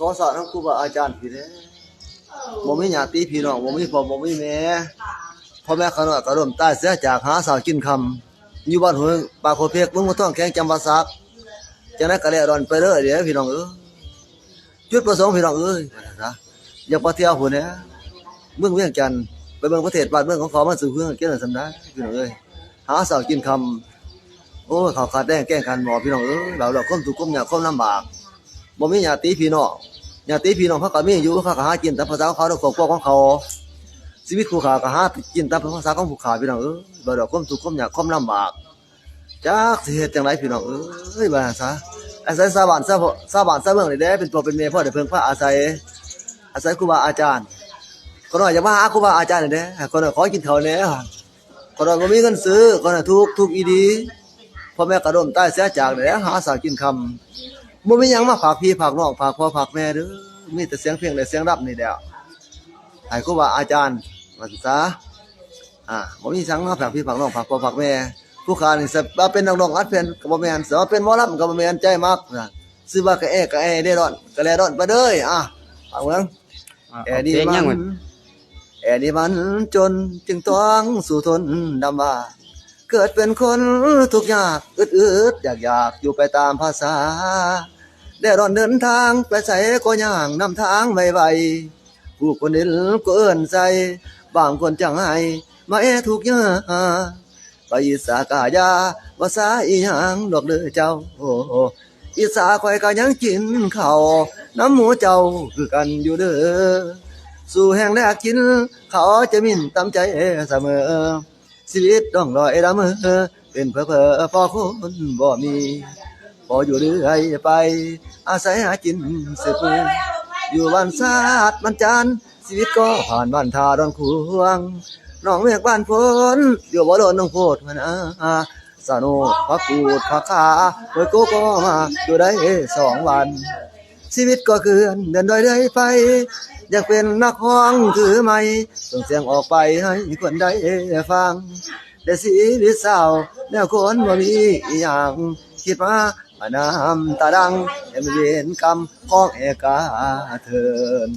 ຂໍສານນຳຄູບາອາຈານພີ້ແດ່. ບໍ່ມີຍາດຕິພີ່ນ້ອງ ບໍ່ມີພໍ່ບໍ່ມີແມ່ ພໍ່ແມ່ຂ້ານ້ອຍກໍລົ້ມຕາຍເສຍຈາກ ຫາເຊົ້າກິນຄ່ຳ ຢູ່ບ້ານຫ້ວຍປາໂຄເພັກ ເມືອງໂພນທອງ ແຂວງຈຳປາສັກ ຈັ່ງໃດກໍແລະລ່ອນໄປເລີຍເດີ້ພີ່ນ້ອງເອີຍ. ຈຸດປະສົງພີ່ນ້ອງເອີຍ ວ່າຊັ້ນຊະ ຢາກໄປທ່ຽວພຸ້ນແຫຼະ ເມືອງວຽງຈັນ ໄປເບິ່ງປະເທດບ້ານເມືອງຂອງເຂົາ ມັນສະເຮືອງເປັນຈັ່ງໃດພີ່ນ້ອງເອີຍ ຫາເຊົ້າກິນຄ່ຳ. ໂອ້ຍ ເຂົ້າຂາດແດງແກງຂັນໝໍ້ ພີ່ນ້ອງເອີຍ ເວົ້າແລ້ວຄວາມທຸກຄວາມຍາກຄວາມລຳບາກ ບໍ່ມີຍາດຕິພີ່ນ້ອງ ຍາດຕິພີ່ນ້ອງເຂົາກໍມີຢູ່ ເຂົາກໍຫາກິນຕາມພາສາຂອງເຂົາ ໃນຄອບຄົວຂອງເຂົາ ຊີວິດຄູ່ຂ້າກໍຫາກິນຕາມພາສາຂອງຜູ້ຂ້າ ພີ່ນ້ອງເອີຍ ເວົ້າແລ້ວຄວາມທຸກຄວາມຍາກຄວາມລຳບາກ ຈັກຊິເຮັດຈັ່ງໃດພີ່ນ້ອງເອີຍ ວ່າຊັ້ນຊະ. ອາໄສຊາວບ້ານຊາວ ຊາວບ້ານຊາວເມືອງນີ້ແຫຼະ ເປັນພໍ່ເປັນແມ່ ພໍໄດ້ເພິ່ງພາອາໄສ ອາໄສຄູບາອາຈານ. ຂ້ານ້ອຍຢາກມາຫາຄູບາອາຈານນີ້ແຫຼະ ຂ້ານ້ອຍຂໍກິນເຂົ້າແດ່. ຂ້ານ້ອຍບໍ່ມີເງິນຊື້ ຂ້ານ້ອຍທຸກ ທຸກອີ່ຫຼີ ພໍ່ແມ່ກໍລົ້ມຕາຍເສຍຈາກແລ້ວ ຫາເຊົ້າກິນຄ່ຳ ບໍ່ມີຫຍັງມາຝາກພີ່ຝາກນ້ອງ ຝາກພໍ່ຝາກແມ່ເດີ້ ມີແຕ່ສຽງເພງ ແລະ ສຽງລຳນີ້ແຫຼະ ໃຫ້ຄູບາອາຈານ ວ່າຊັ້ນຊະ. ອາ ບໍ່ມີຫຍັງມາຝາກພີ່ຝາກນ້ອງ ຝາກພໍ່ຝາກແມ່ ຜູ້ຂ້ານີ້ຊິວ່າເປັນນັກຮ້ອງອັດແຜ່ນກໍບໍ່ແມ່ນ ຊິວ່າເປັນໝໍລຳກໍບໍ່ແມ່ນ ໃຈມັກ ຊິວ່າກະແອກະແອເລ່ລ່ອນ ກະແລ່ລ່ອນໄປເດີ້. ອາ ຟັງເບິ່ງ ອາ ແອນີ້ມັນ ແອນີ້ມັນຈົນຈຶ່ງຕ້ອງສູ້ທົນດຳບາກ ເກີດເປັນຄົນທຸກຍາກອຶດໆ ຢາກໆ ຢູ່ໄປຕາມພາສາ ແດດຮ້ອນເດີນທາງໄປໃສກໍຍ່າງນຳທາງໄວໆ ຜູ້ຄົນເຫັນກໍເອີ້ນໃສ່ ບາງຄົນຈັ່ງໃຫ້ມາແອທຸກຍາກ ໄປອິດສາກາຢ່າ ພາສາອີຫຍັງດອກເດີເຈົ້າ ອິດສາຂ້ອຍກໍຍັງກິນເຂົ້ານຳໝູ່ເຈົ້າຄືກັນຢູ່ເດີ ສູ້ແຮງແລກກິນເຂົ້າຈະມິ້ນຕຳໃຈສະເໝີ ຊີວິດລ່ອງລອຍລະເມີ ເປັນເຜີໆພໍຄົນບໍ່ມີ ພໍຢູ່ເລື້ອຍໄປ ອາໄສຫາກິນສືບມື້ ຢູ່ບ້ານຊາດບ້ານຈານ ຊີວິດກໍຜ່ານບ້ານທ່າດອນຂວາງ ໜອງເມກບ້ານໂພນ ຢູ່ບໍ່ໂດນໜອງໂພດຫົວນາ ສະໂນດ ຜັກກູດ ຜັກຄາ ຫ້ວຍໂກກໍມາຢູ່ໄດ້ສອງວັນ ຊີວິດກໍເຄື່ອນເດີນດອຍເລື້ອຍໄປ ຢາກເປັນນັກຮ້ອງຄືໃໝ່ ສົ່ງສຽງອອກໄປໃຫ້ຄົນໄດ້ຟັງ ແຕ່ຊີວິດສາວແນວຄົນບໍ່ມີອີ່ຫຍັງ ຄິດມານ້ຳຕາດັງ ແຕ່ເວນກຳຂອງແອກາເທີນ.